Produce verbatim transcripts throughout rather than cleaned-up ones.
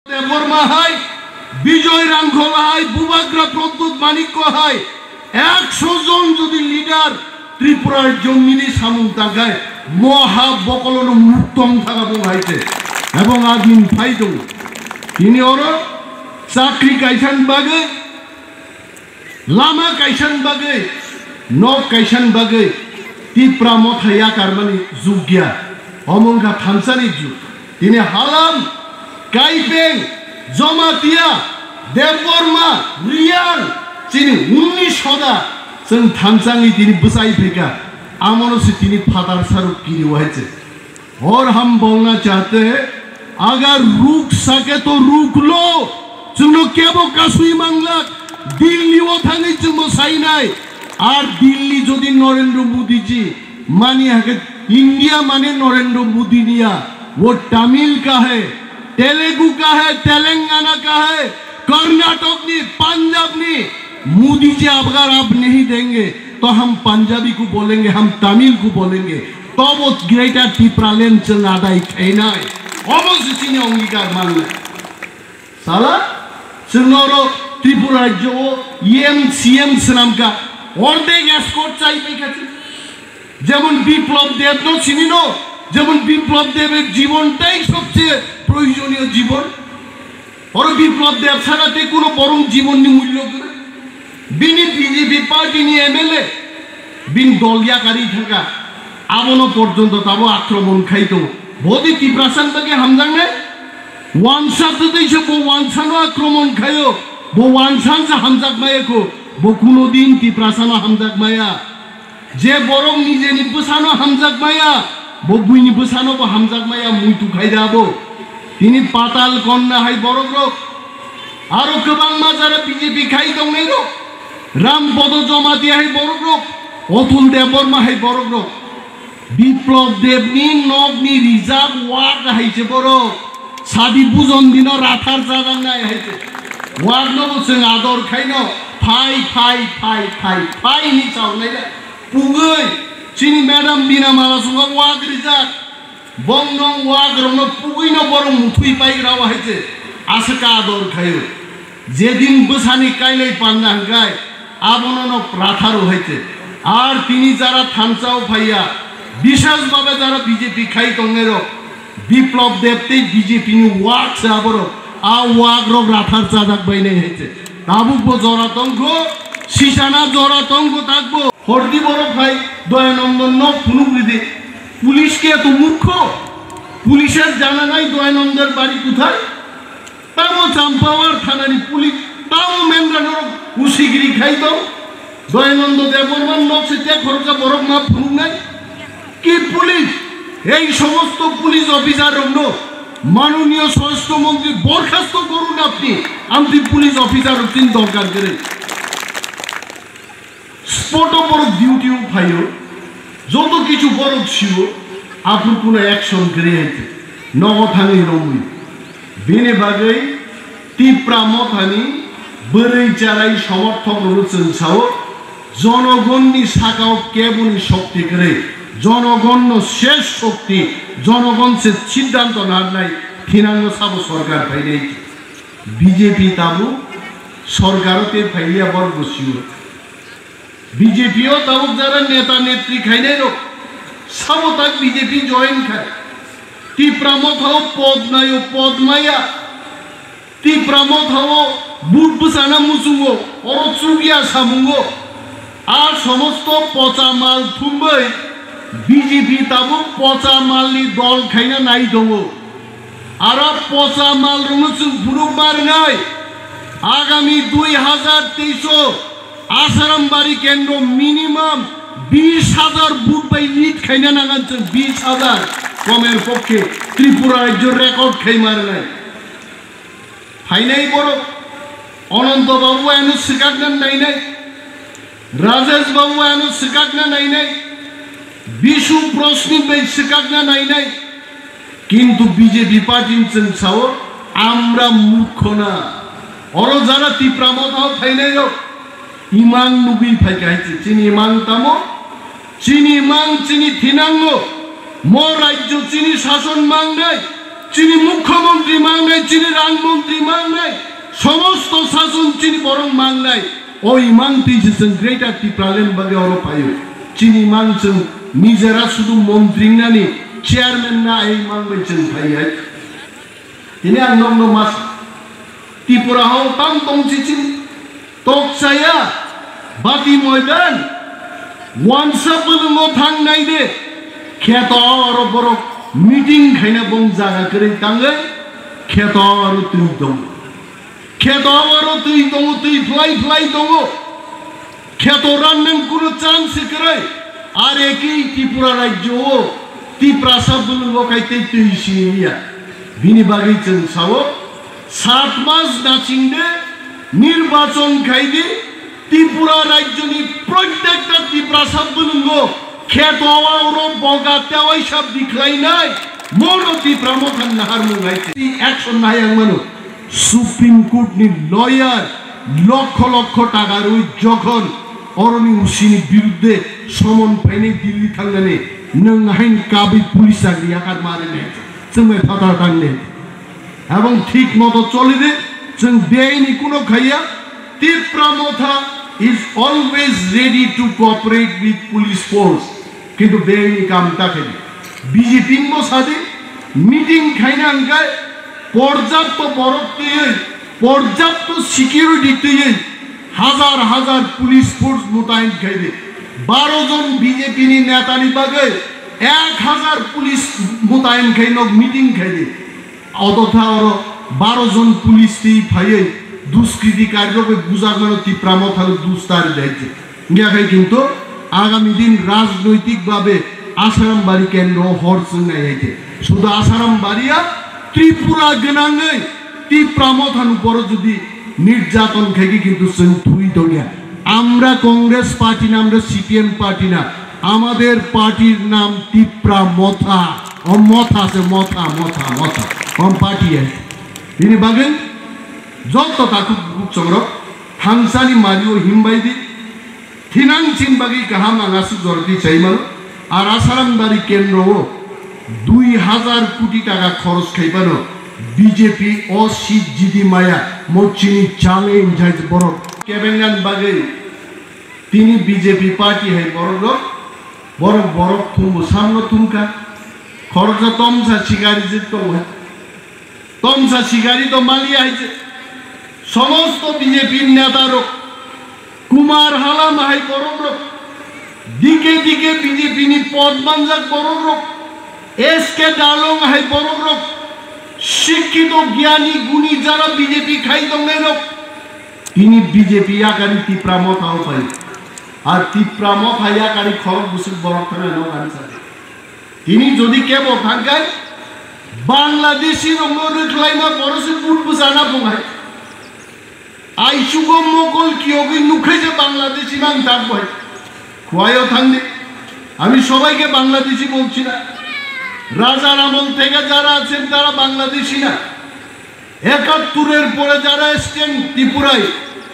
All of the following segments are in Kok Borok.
Debbarma hai, Bijoy Rangkhol hai, Bubagra Pradyut Manikya hai, ekso jon jodi leader Tripura rajyo mili samung tangkhai, moha bokolono muktom thangabung hai se. Ebong adin phai tongo. Tini oro chakri kaisani bagwi, lama kaisani bagwi, nok kaisani bagwi Tipra Motha yakarmani jug ya. Omo wngkha thansani jug. Tini Halam, Kaipeng, Jamatia, Debbarma, Riyang, chini unni soda chwng thansani tini bwchai phaikha. Amono se tini phatar saruk kiri wahai se. और हम बोलना चाहते हैं, अगर रुक सके तो रुक लो। Chwngno kebo kasui manglak, Delhi o thangwi chwngno sainai. Ar Delhi jodi Narendra Modi ji mani hakhe India mane Narendra Modi niya, wo Tamil ka hai, Telugu ka hai, Telangana ka hai, Karnatok ni, Punjab ni, Modi ji agar aap nahi denge, to hum Punjabi ko bolenge, hum Tamil ko bolenge. Tobo Greater Tipraland chwng adai khainai. Obo se chini ongikar manle. Sala, chwng oro Tripura rajyo o E M, C M swnamkha, ordek escort chai paikha chwng. যেমন বিপ্লব দেব নো চিনি নো, যেমন বিপ্লব দেবের জীবনটাই সবচেয়ে প্রয়োজনীয় জীবন। Oro Biplab Deb saka tei kuno borok ni jibon ni mullo kwrwi. Bini B J P party ni M L A, bini dol yakarwi thangkha. Abono porjonto tabo akromon khai tongo. Bodi Tiprasa ni bagwi hamjaknai? Wansa twtwi se bo wansa no akromon khaio. Bo wansa se hamjak maya kho. Bo kuno din Tiprasa no hamjak maya. Je borok nijeni bwsano hamjak maya, bo buini bwsano bo hamjak maya, muitu khai da bo. Tini Patal Konna hai borok rok, aro kwbangma jara B J P khai tongnai rok, Ram Podo Jamatia hai borok rok, Atul Debbarma hai borok rok. Biplab Debni nokni rijak wak hai se borok. Sadi bujon dino rathar jajaknai hai se. Wak no bo chwng ador khaino phai, phai, phai, phai, phai ni chawnai le. Pugwi chini madam Bina Mala sungo wak rijak. Bong nong wak rokno pugwi no borok muthwi pai gra hai se. Aswk ador khaio. Jedin bwsani kailai panda hwnkhe abono no ratharo hai se. Ar tini jara thansa o phaiya, bisas babe jara B J P khai tongnai rok, Biplab Deb tei B J P ni wak se aborok, a wak rok rathar chajak bainai hai se. Tabuk bo jora tongkho, sisana jora tongkho takbo. Hordi borok phai Doyanondon nok phunuk ridi. Police ke to murkho. Police er jana nai Doyanondor bari kuthai. Tamo Champawar thanani police, tamo Mendra norok usigiri khai tong. Doyanando Debbarma nok se tek khoroksa borok ma phunuknai. Ki police? Ei somosto police officer rokno manoniyo Swarashtra Montri borkhasto korun apni, amtwi police officer rok tin dorkar kwrwi. Spoto borok duty o phaio, joto kichu borok sio, aphuru kuno action kwrwi hai nogo thangwi romwi. Bini bagwi Tipra Mothani bwrwi charai somorthok rokno chwng sao, jonogonni sakao keboni shokti kwrwi, jonogonno shesh shokti, jonogon se siddhanto narnai thinangno sabo sorkar phainai. B J P tabuk sorkaro tei phailiya borok bo sio. B J P o tabuk jara neta netri khainai rok sabo tak B J P join khai. Tipra Motha o pod naio, pod maya. Tipra Motha o but bwsana muchungo, oro chukya samungo. A somosto pocha mal thumbai B J P tabuk pocha malni dol khaina nai tongo. Aro pocha mal rwngno chwng phunuk ma rwnai. Agami dui hazar teis o Asarambari kendro minimum bis hazar vote bai lead khaina nangan chwng, bis hazar. Komer pokke Tripura rajyo record khai ma rwnai. Phainai borok Ananto Babu ano swkakna nainai, Rajesh Babu ano swkakna nainai, Bishu Prasnik bai swkakna nainai. Kintu B J P party ni chwng sao, "Amra murkho na." Oro jara Tipra Motha o phainai rok imang nugwi phaikha hai se. Chini imang tamo? Chini imang chini thinango. Mo rajyo chini sason mangnai. Chini mukhyamantri mangnai, chini rang mantri mangnai, somosto sason chini borok mangnai. O imang twi se chwng Greater Tipraland bagwi oro phaio. Chini imang chwng nijera sudu mantri wngnani chairman na ai imang bai chwng phai hai. Tini ang nokno mas Tripura hao tang tong chichini. Tokchaya, Bati Moidan, wansa bwlwngo thang nai de, kheto oro borok meeting khaina bong jaga kwrwi tangwi, kheto oro twi tongo. Kheto oro twi tongo, twi phlai phlai tongo. Kheto rannang kuno chance kwrwi, are ki Tripura rajyo o, Tiprasa bwlwngo khai tei twi siniya. Bini bagwi chwng sao, Sat mas nachingde nirbachon khaidi, Tripura rajyoni protekta Tiprasa bwlwngo kheto auro boga tewai sab dikhlainai, mono Tipra Motha naharmung hai se. Action nai ang mano. Supreme Court ni lawyer lokho lokho taka rwi jokhon oroni usini birudde somon phainai Delhi thangnani nwng hain kabwi police chakri yakar mari nai. Chwng bai phatar tang nai. Ebong thik moto choli de, chwng beaini kuno khaiya. Tipra Motha is always ready to cooperate with police force. Kintu beaini kam ta khaidi. B J P ni bo sadi, meeting khaina hwnkhe porjapto borok twiwi, porjapto security twiwi, hazar hazar police force mutayen khaidi. Baro jon B J P ni netani bagwi ek hazar police mutayen khai nok meeting khaidi. Ototha oro baro jon police twi phaiwi duskritikarrok bai bujakmano Tipra Mothano dustari daijak. Wngya khai kintu agami din rajnoitik babe Asaram Bari kendro hor chwngnai hai khe. Sudu Asaram Bari ya Tripura gwnangwi Tipra Mothano boro jodi nirjaton khai khe kintu chwng thui tongya. Amra Congress party na, amra C P M party na, amader partyr nam Tipra Motha. O Motha se Motha, Motha, Motha. O party hai. Bini bagwi joto takhuk bukhuk chongrok thangsani mario himbai di. Thinang chin bagwi kaham ang aswk jordi chaimano. Ar Asaram Bari kendro o dui hazar koti taka khoros khaibano B J P o seat jidi maya mo chini challenge hai borok. Kebengnan bagwi tini B J P party hai borok rok, borok borok thumbo samno thumkha. Khoroksa tomsa sikari jik tongo hai. Tomsa sikari to maliya hai je. Somosto B J P neta rok, Kumar Halam hai borok rok, D K D K B J P ni pod manjak borok rok, S K Dalong hai borok rok, sikkito gyani guni jara B J P khai tongnai rok, tini B J P yakari Tipra Motha o pai. Ar Tipra Motha yakari khorok bwswk borok thangna no gani sa. Tini jodi kebo thangkai, Bangladeshi rokno rwkhlaima borokse vote bwchana phungai. Aisugo mokol kiyogwi nukhai je Bangladeshi nang tak bai. Khwayo thangdi. আমি সবাইকে বাংলাদেশি বলছি না। রাজার আমল থেকে যারা আছেন তারা বাংলাদেশি না। একাত্তরের পরে যারা এসছেন ত্রিপুরায়,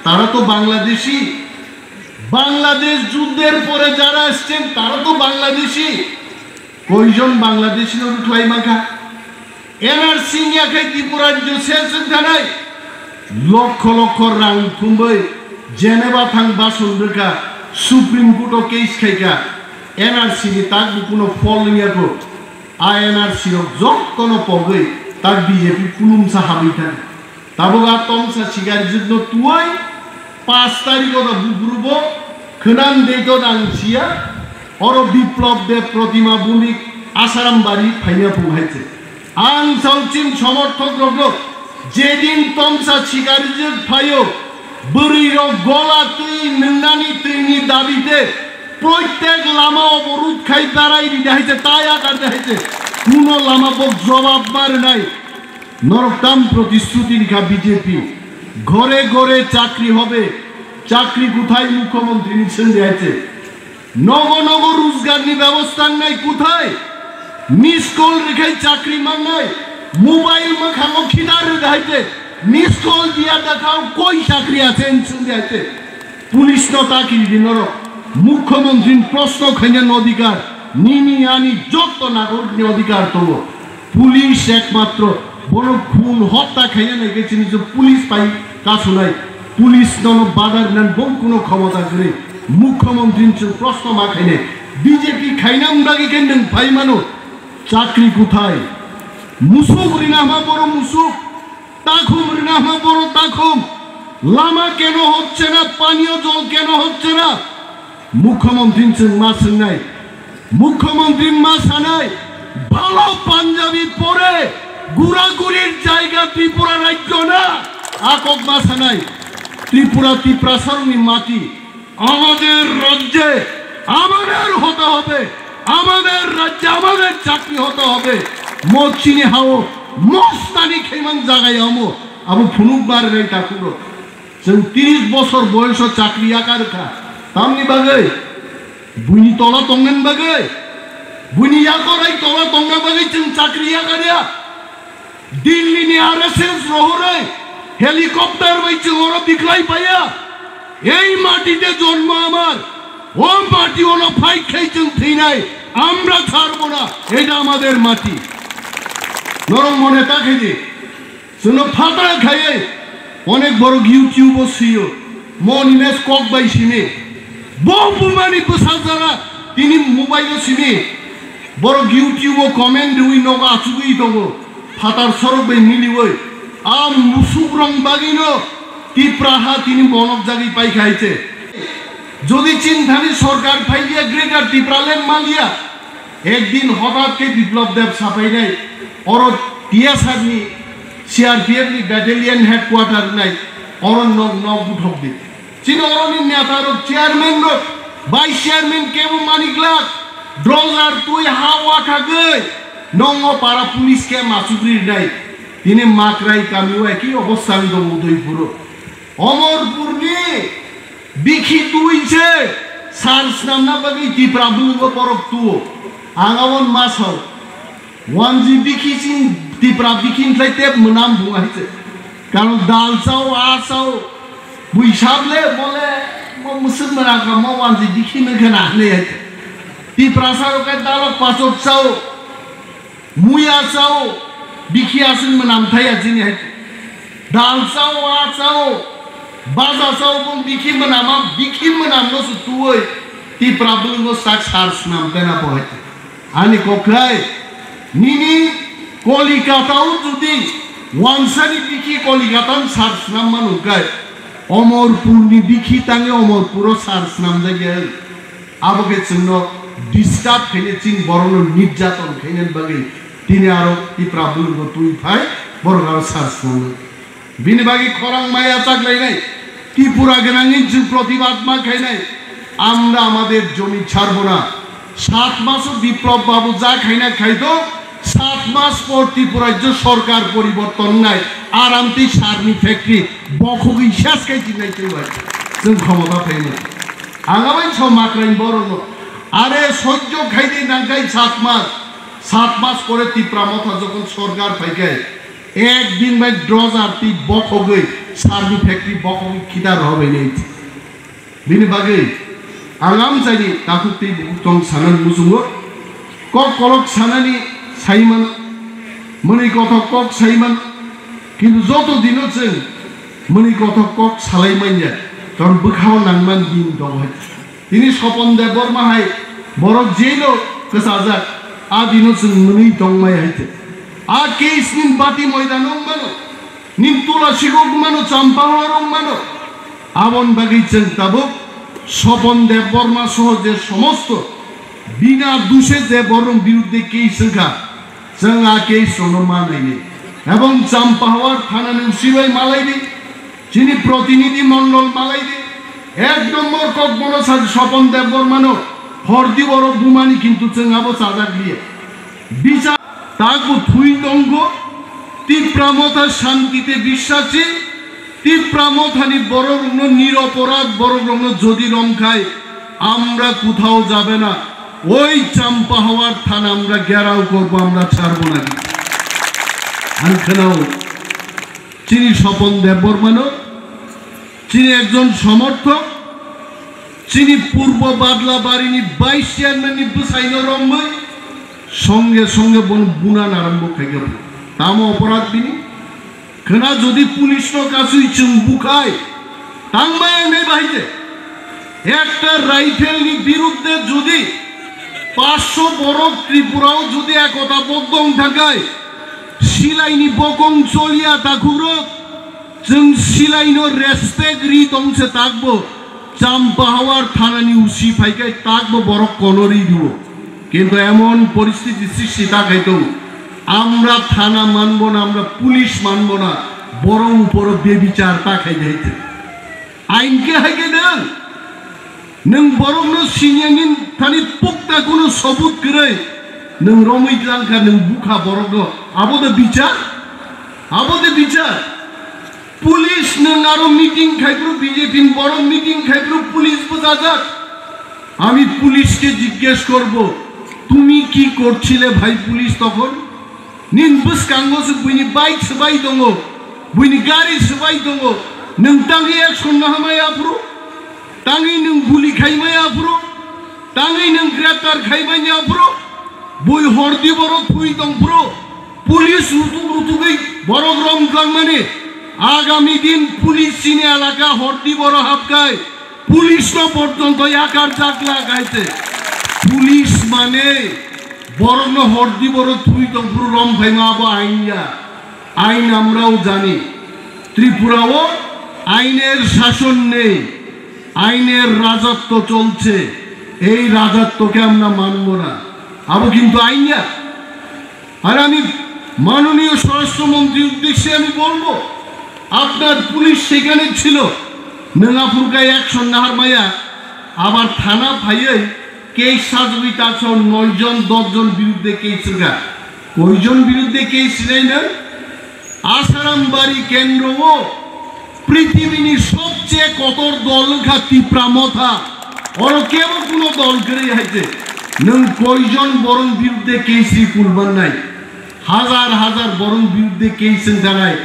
তারা তো বাংলাদেশি। বাংলাদেশ যুদ্ধের পরে যারা এসছেন, তারা তো বাংলাদেশি। কয়জন বাংলাদেশি রুখলাই মাখা? N R C ni akhai Tripura rajyo session thanai lokho lokho rang thumbai Geneva thang bason rwkha, Supreme Court o case khaikha, N R C ni tak bukuno phol wngya kho. A N R C rok jotono pogwi tak B J P kulumsa habwi thang. Tabuk a tomsa sigarijwkno tuwai paanch tarikh o da buphuru bo khwnam dei to da ang siya. Oro Biplab Deb, Protima Bhowmik, Asaram Bari phaina phung hai se. Ang sauchin somorthok rokno jedin tomsa sigarijwk phaio, bwrwi rok gola twi nwngnani twini dabi de Proitek lama oborud khai darai ride haise, taya karde haise. Kuno lama bok jobab ma rwnai. Norok tam protishruti rikha B J P. ঘরে ঘরে চাকরি হবে, চাকরি কোথায় মুখ্যমন্ত্রী ni swngde haise. Nogo nogo rojgar ni bebosta wngnai kothai? Miss call rikhai chakri mannai, mobile mwkhango khidar rwdahai je, miss call diya dakhao koi chakri ache hwn swngdahai je. Police no takiri di norok, mukhyamantri ni proshno khaina ni odhikar, nini ani jotto nagorik ni odhikar tongo. Police ekmatro bono khun hotta khaina nai khe chini je police pai kasunai, police nono badar nan bong kuno khomota kwrwi. Mukhyamantri chwng proshno ma khainai, B J P khaina wng bagwi khe nwng phai mano, chakri kuthai? Musuk rina hama boro musuk, takhum rina hama boro takhum, lama keno hocche na, paniyo jol keno hocche na? Mukhyamantri chwng ma swngnai, Mukhyamantri ma sanai, balo Punjabi pore guragurir jaiga Tripura rajyo na? Akok ma sanai, Tripura, Tiprasarokni mati, আমাদের রাজ্যে আমাদের হতে হবে, আমাদের রাজ্যে আমাদের চাকরি হতে হবে। Mo chini hao mostani khaimang jaga yamo, abo phunuk bar rai takhuro. Chwng tris bosor boyoso chakri yakar kha. Tamni bagwi? Buini tola tongnani bagwi? Buini yakorai tola tongna bagwi chwng chakri yakar ya? Delhi ni R S S rohorwi helicopter bai chwng oro biklai paiya. এই মাটিতে জন্ম আমার, ও মাটি ono fight khai chwng thwinai, আমরা ছাড়বো না, এটা আমাদের মাটি। Norok mone ta khaidi, chwngno phatara khaiwi onek borok YouTube o swiyo, mo nimes kok bai simi, bo bumani bwsajara tini mobile o simi, borok YouTube o comment rwi nogo achugwi tongo, phatar sorok bai miliwi, a musukrong bagwino Tipra ha tini monok jagwi paikha hai se. Jodi chinthani sorkar phaiya Greater Tipraland maliya, ekdin hotat khe Biplab Deb sapainai, oro T S R ni, C R P F ni battalion headquarter nai, oro nok nok buthok di. Chini oroni neta rok, chairman rok, vice chairman kebo mani glak, drojar twi ha wakhagwi, nongo para police khe masugri nai. Tini Makrai kami o eki obostha wng tongo Udaipuro. Omorpurni bikhi twi se sar snamna bagwi Tipra bwlwngo borok tuo. Ang abon ma sao. Wanji bikhi sin Tipra bikhi tlai tep mwnam bung hai se. Karon dal sao, a sao. Bui sable bole mo musuk mera ka mo wanji bikhi me khana ne hai. Tipra saro kai dalok pachok sao. Muya sao, bikhi aswk mwnam thaya chini hai. Dal sao, a sao, baja sao, bong bikhi mwnama, bikhi mwnamno se tuoi Tipra bwlwngo sak sar snam bena bo hai. Ani kokrai, nini Kolikatao jodi wansani bikhi Kolikatan sar snam manu kai, Omorpurni bikhi tangi Omorpuro sar snam jagya. Abo khe chwngno disturb khaine, chini borokno nirjaton khainani bagwi tini aro Tipra bwlwngo twi phai, borok aro sar swnamnai. Bini bagwi khorang maya chaklainai, Tripura gwnangni chwng protibad ma khainai. আমরা আমাদের জমি ছাড়বো না। সাত মাসও বিপ্লব বাবু যা খাইনা খাইতো, সাত মাস পর ত্রিপুরা রাজ্য সরকার পরিবর্তন নাই, আরামতেই সারনি ফ্যাক্টরি বখগই শেষ খাই চিনাই তুই ভাই। जों ক্ষমতা পাইনি। Ang abai so makrain borokno. Are sojjo khaidi nangkai sat mas. Sat mas pore Tipra Motha jokhon sorkar phaikai, ek din bai drojar twi bokhogwi sarni factory bokhogwi khidar hobai nei. Bini bagwi ang amchaini takhuk tei bukhuk tong sanani muchungo. Kok kolok sanani saimano, mwnwi kothok kok saimano. Kintu joto dino chwng mwnwi kothok kok salai manya, karon bwkhao nangman din dong hai. Tini Sopon Debbarma hai borok jailo kwchajak, a dino chwng mwnwi tongmai hai te. A case ni bati moidano wngmano, nin Tulasi rok wngmano, Champahor wngmano. Aboni bagwi chwng tabuk Sopon Debbarma soho je somosto bina dushe je borok birudde case wngkha, chwng a case rono ma naini. Ebong Champahor thana ni usi bai malai di. Chini protinidhi mondol malai di. Ek nombor kok bono sa Sopon Debbarmano hordi oro bumani kintu chwng abo chajak liya. Bichar takbo thui tonggo, Tipra Motha shantite biswasi, Tipra Mothani borok rokno niroporad borok rokno jodi romkhai, আমরা কোথাও যাবে না, ওই চাম্পাহাওয়ার থানা আমরা ঘেরাও করব, আমরা ছাড়ব না। Ang khwnao, chini Sopon Debbarmano, chini ekjon somorthok, chini purbo Badlabarini vice chairman ni bwsaino romwi, Songe songe bono bunan arambo khaikha. Tamo oporad bini? Khna jodi police no kasui chwng bukhai, tangmaya wngnai bahai je. Ekta rifle ni birudde jodi paanch sho borok Tripura o jodi ekota bodong thakai, silai ni bokong choliya takhukrok, chwng silai no respect ri tong se takbo, Champahawar thana ni usi phaikai takbo borok kono ri dibo. Kintu emon poristiti srishti ta khai tong, amra thana manbo na, amra police manbo na, borok uporo bebichar ta khai jai te. Ain ke hai ke nang? Nang borok no sinyangin thani pukta kuno sobut kwrwi. Nang romwi tlang kha nang bukha borok no. Abo de bichar? Abo de bichar? Police nang aro meeting khai phuru B J P ni borok meeting khai phuru police bwchajak. আমি পুলিশকে জিজ্ঞেস করব, তুমি কি করছিলে ভাই পুলিশ তখন? Nin bwskango se buini bike swbai tongo, buini gari swbai tongo, nwng tangwi action nahamai aphuru, tangwi nwng guli khaimai aphuru, tangwi nwng greptar khaimani aphuru, bui hordi borok thwi tongphuru, police rutuk rutugwi borok rom twlangmani, agami din police chini elaka hordi borok hapkai, police no porjonto yakar jakla kaite. Police mane borok no hordi borok thwi tongphuru rom phaima abo ain ya. Ain amrao jani. Tripura o ainer shason nei, ainer rajotto cholche, ei rajotto ke amra manbo na. Abo kintu ain ya. আর আমি মাননীয় স্বরাষ্ট্রমন্ত্রীর উদ্দেশ্যে আমি বলবো, আপনার পুলিশ সেখানে ছিল, নোংাফুরকায় একশো নাহার মায়া আবার থানা ফাইয়ে কেস সাজবি তার সহ নয় জন দশ জন বিরুদ্ধে কেস রেখা। কয়জন বিরুদ্ধে কেস নেই না? আসারামবাড়ি কেন্দ্র ও পৃথিবীর সবচেয়ে কঠোর দল খা তিপ্রা মথা। অর কেবল কোনো দল করে হাইতে। নং কয়জন বরং বিরুদ্ধে কেস রিপোর্ট বানাই? হাজার হাজার বরং বিরুদ্ধে কেস জানাই।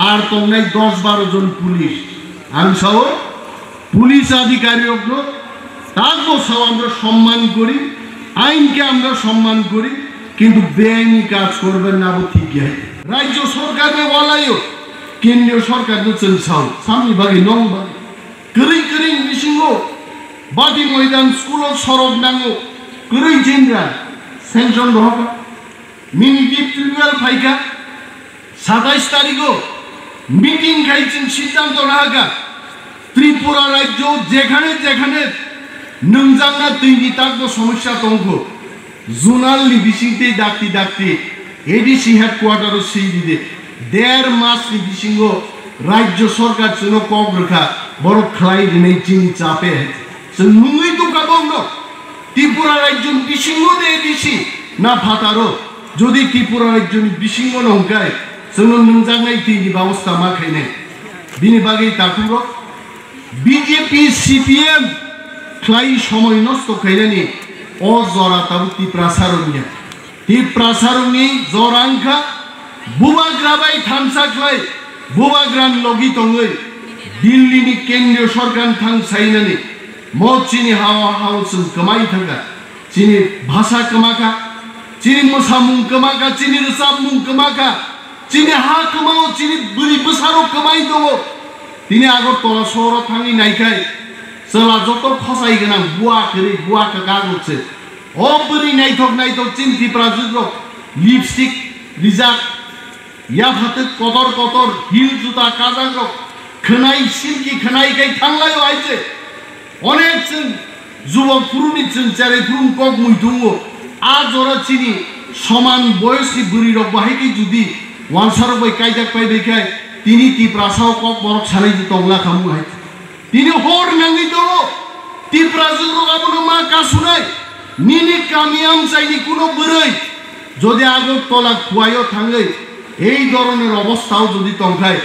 আর তংনাই দশ বারো জন পুলিশ। আনসাও পুলিশ আধিকারিক, তারপর সব আমরা সম্মান করি, আইনকে আমরা সম্মান করি, কিন্তু বেআইনি কাজ করবেন না, abo thik ya. রাজ্য সরকাররে ওয়ালাইও, কেন্দ্রীয় সরকাররে চলছাও, সামনে বাকি নং বাকি। করেই করেই মিশিংও, বাটি ময়দান স্কুল সড়ক নাঙো, করেই চেন্দ্রা, স্যাংশন রহকা, মিনি ডিপ টিউবওয়েল ফাইকা, সাতাইশ তারিখও মিটিং খাইছেন সিদ্ধান্ত রাখা, ত্রিপুরা রাজ্য যেখানে যেখানে নোংজাংনা তৈরি থাকবো সমস্যা তঙ্গ, জোনাল লিবিসিংতে ডাকতে ডাকতে এডিসি হেডকোয়ার্টারও সেই দিতে দেড় মাস লিবিসিংহ রাজ্য সরকার চুনো কক রেখা বড় খেলাই রিনেই চিনি চাপে চুন নুঙ্গি তো কাবং ন ত্রিপুরা রাজ্য বিসিংহ দে এডিসি না ফাতারো যদি ত্রিপুরা রাজ্যনি বিসিংহ নংকায় চুনো নোংজাংনাই তৈরি ব্যবস্থা মা খাইনাই বিনি বাকি তাকুরো BJP CPM khlai somoi nosto khainani o jora tabuk Tiprasa rokni. Tiprasa rokni jora wngkha bubagra bai thansa khlai bubagrani logi tongwi Dillini kendriyo sorkarni thang sainani mo chini hao hao chwng kwmai thangkha, chini bhasa kwmakha, chini mwsamung kwmakha, chini rwchapmung kwmakha, chini ha kwmao chini bwrwi bwsarok kwmai tongo. Tini Agartala sohoro thangwi naikhai, chwla joto khosai gwnang, bua kwrwi, bua kwkak rok se. O bwrwi naithok naithok chini Tiprajwk rok lipstick rijak, yaphatok kotor kotor, heel juta kajak rok khwnai, silki khwnai khai thanglai o aise. Onek chwng jubok phuruni chwng cherai phurung kok mui tongo. A jora chini soman boyosni bwrwi rok bahai khe judi wansa rok bai kaijak pai bai khai tini Tiprasa o kok borok sanai je tongla khamu hai. Tini hor nangwi tongo. Tiprajwk rok abono ma kasunai. Nini kami amchaini kuno bwrwi jodi Agartala khuaio thangwi ei doroner obostha o jodi tongkhai,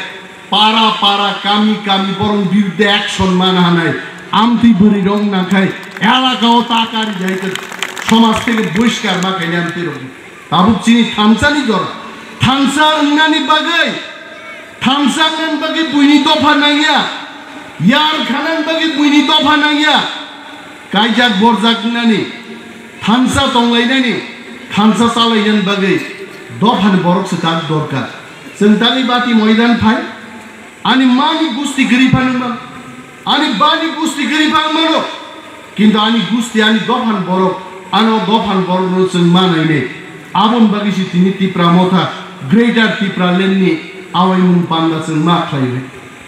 para para, kami kami borok birudde action mana hanai, amtwi bwrwi rok nangkhai, elaka o ta kari jai khe somaj theke boiskar ma khaini amtwi rok. Tabuk chini thansa ni jora, thansa wngnani bagwi, thansa wngnani bagwi buini dopha nangya, yar khanani bagwi buini dopha nangya, kaijak borjak wngnani, thansa tonglainani, thansa chalainani bagwi dophani borok se tak dorkar. Chwng tangwi bati moidan phai, ani mani gusti giri phano man, ani bani gusti giri phano mano, kintu ani gusti, ani dophani borok, ano dophani borokno chwng manai ne. Aboni bagwi se tini Tipra Motha, Greater Tipraland ni awaimung panda chwng ma khlaiwi.